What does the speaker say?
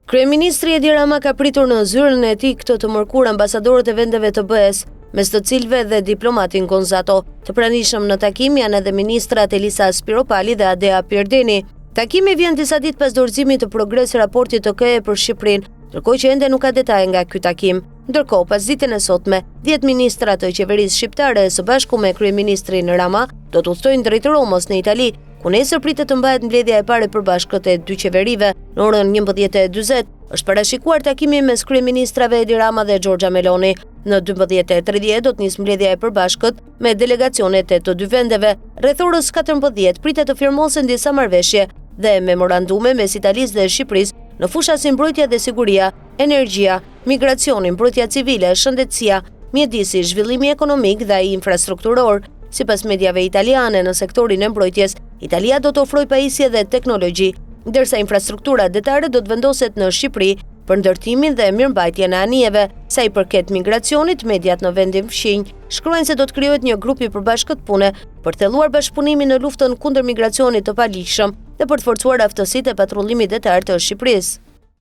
Kryeministri Edi Rama ka pritur në zyrën e tij këtë të mërkurë ambasadorët e vendeve të BE-së, mes të cilëve dhe diplomatin Gonzato. Të pranishëm në takim janë edhe ministrat Elisa Spiropali dhe Adea Pirdeni. Takimi vjen disa ditë pas dorëzimit të progres raportit të KE për Shqipërinë, ndërkohë që ende nuk ka detaje nga ky takim. Ndërkohë, pasditen e sotme, 10 ministra të qeverisë shqiptare së bashku me kryeministrin Rama do të udhëtojnë drejt Romës në Itali, ku nesër pritet të mbahet mbledhja e parë e përbashkët e dy qeverive. Në orën 11:40 është parashikuar takimi mes kryeministrave Edi Rama dhe Giorgia Meloni. Në 12:30 do të nisë mbledhja e përbashkët me delegacionet e të dy vendeve. Rreth orës 14 pritet të firmosen disa marrëveshje dhe memorandume mes Italisë dhe Shqipërisë në fusha si mbrojtja dhe siguria, energjia, migracioni, mbrojtja civile, shëndetësia, mjedisi, zhvillimi ekonomik dhe ai infrastrukturor. Sipas mediave italiane, në sektorin e mbrojtjes, Italia do të ofrojë pajisje dhe teknologji, ndërsa infrastruktura detare do të vendoset në Shqipëri për ndërtimin dhe mirëmbajtjen e anijeve. Sa i përket migracionit, mediat në vendin fqinj shkruajnë se do të krijohet një grup i përbashkët pune për të thelluar bashkëpunimin në luftën kundër migracionit të paligjshëm dhe për të forcuar aftësitë e patrullimit detar të Shqipërisë.